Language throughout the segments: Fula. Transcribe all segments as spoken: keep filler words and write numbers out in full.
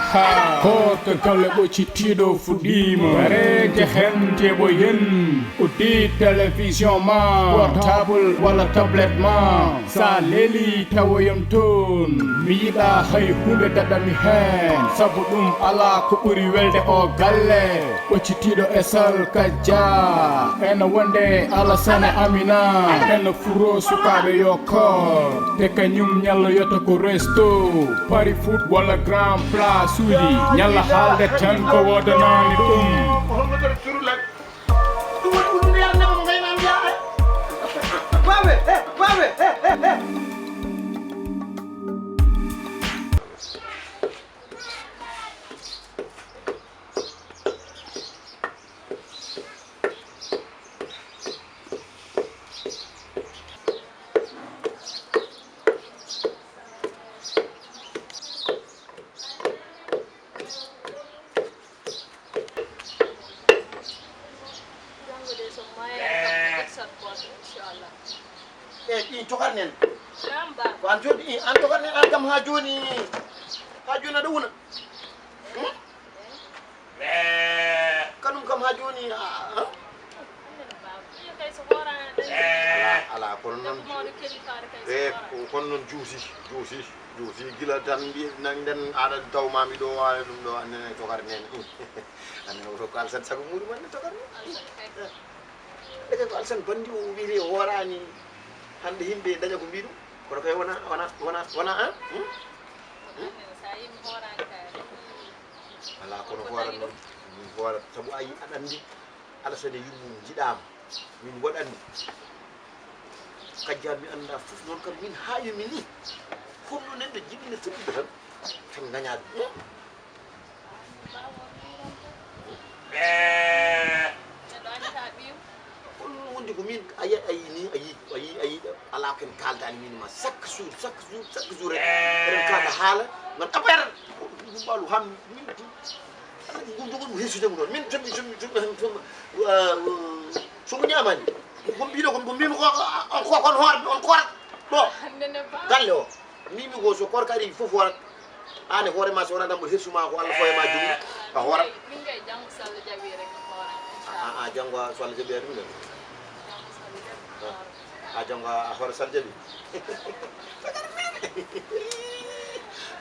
Haa ko to galle ɓoccitiiɗo fuɗɗiima. Wareede heen teɓo yen. Uddi télévision ma, portable walla tablette ma. Sa leeli tawoyam toon. Mi yiɗa hay huunde daɗami heen. Sabu ɗum alaa ko ɓuri welde o galle. Ɓoccitiiɗo e salka Dia. Ena wonde Alasane Amina. Ena furo sukaaɓe yo koor. Te kañum ñalloyata ko resto. Pari foot walla grand place uji. Ñalla haalde tan ko woodanaani ɗum. Janngo de so maayaani kam, mi ƴettat gooto, inchallah. E ɗi tokar nen. Naam, ba. Ko an jooɗi, an tokar nen, an kam haa jooni, haa jooni aɗa wuna. Hmm? Kanum kam haa jooni, a, a. Ala, ala, kono noon, e, kono noon juuti, juuti, juuti, gila tan mbiye nan nden aɗa taw ma mi ɗo, aɗa ɗum ɗo, annen e tokar nen. Annen o ko Alsan sago muuri man ne tokar nen. Ɗeke ko Alsan bandi o wiyete o hooraani hannde yimɓe daña ko mbiɗum. Kono kay wona, wona, wona, wona, an? Hmm? Hmm? Ala, kono hoorat noon, hoorat, sabu a yi-, aɗa anndi, Alasane yummum njiɗaama, min waɗanmi. Kajja mi annda fof, noon kam min haayumi ni. Kono noon neɗɗo jiɗi ne toɗɗiɗo tan, tan ngaña ɗum. Kono noon wondi ko min, a yi-, a yi ni, a yi, a yi, a yi, alaa ko en kaaldaani min ma chaque jour, chaque jour, chaque jour rek. Eɗen kaalda haala, ngon abar, ɗum ɓaalu ham, min, ɗum jogon mo hesude mo ɗon. Min tan, mi tan, mi tan, mi tan, ah, so mo ñaamaani, ko mbiɗo, ko mbimi ko, on ko, kon hoore, on korat ɗo, galle o. Mbimi ko so koor kadi fof horat. Aan e hoore ma, so wonaa dambol hersu ma ko Allah foye ma jogi, a hoora. Min kay janngo so Allah jaɓi rek mi hoora, inchallah. A, a, janngo so Allah jaɓi a ɗum ɗon. Janngo so Allah jaɓi mi hoora. A, janngo a hoora so Allah jaɓi.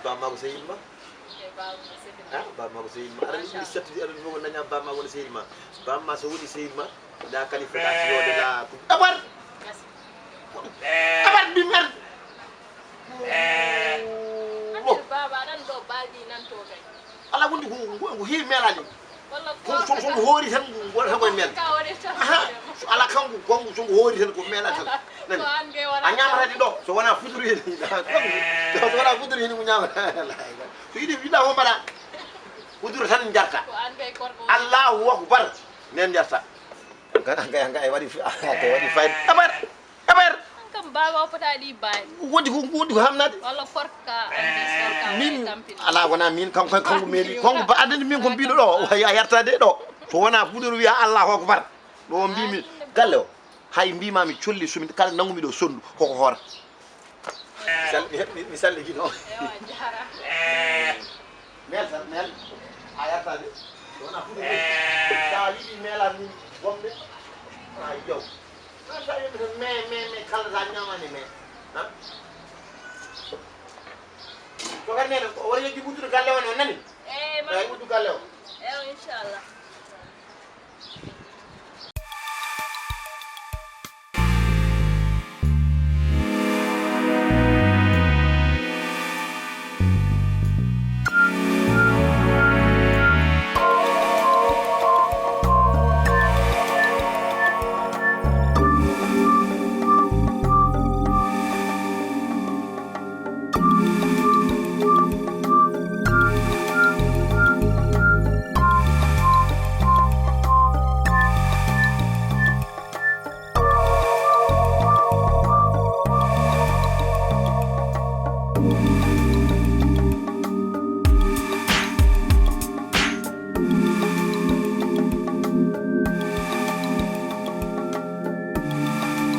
Bamma ko sehil ma? Eyi, baba ko sehil ma. A, bamma ko sehil ma. Aɗa ɗum settudi, aɗa ɗum fof ko daña bamma woni sehil ma. Bamma so woni sehil ma, la qualification de la coupe. Abar! Abar, ɗum ar! Anndi baaba aɗan ɗo balɗi nan to kay. Ala wondi ko, ko, ko heewi meelaade. Walla ko, so, so, so ko hoori tan, ko wonata ko e meel. Ka woni tan. Aha, so ala kanko, kanko so ko hoori tan ko meela tan. Nani? Ko an kay wona. A ñaamata ɗi ɗo, so wonaa futuru heen. So wonaa futuru heen ko ñaamata. So yiɗi wiɗa ko mbaɗa. Futuru tan jarta. Ko an kay korko. Allahu akbar. Nen jarta. Ga, ga, ga, e waɗi, ga, e waɗi fayda. Abar. Eɓer! An kam, baaba o potaa ɗi baali. Wondi ko, wondi ko hamnaade. Walla korka, anndi korka, min, woni tampini. Ala, wona min, kanko, kanko meeli. Kanko ba adani min ko mbiɗo ɗo, o hay a yartaade ɗo. So wona fuɗɗoro wiya Allahu Akbar. Ɗo mbimi, galle o. Hay mbima mi colli, so min kala nangumi ɗo sondu, koko hoora. Mi sal-, mi, mi, mi salligi no. Ewa, jaaraama. Mel tan, mel. A yartaade. So wona fuɗɗoro. Sa yiɗi mela min gomɓe. A yow. Noon tawi yimɓe tan, mais, mais, mais, kala sa ñaamani, mais, han? To kadi nene, o wari yeddi uddude galle o, noon nani? Eey, ma uddu galle o. Eey, inchallah.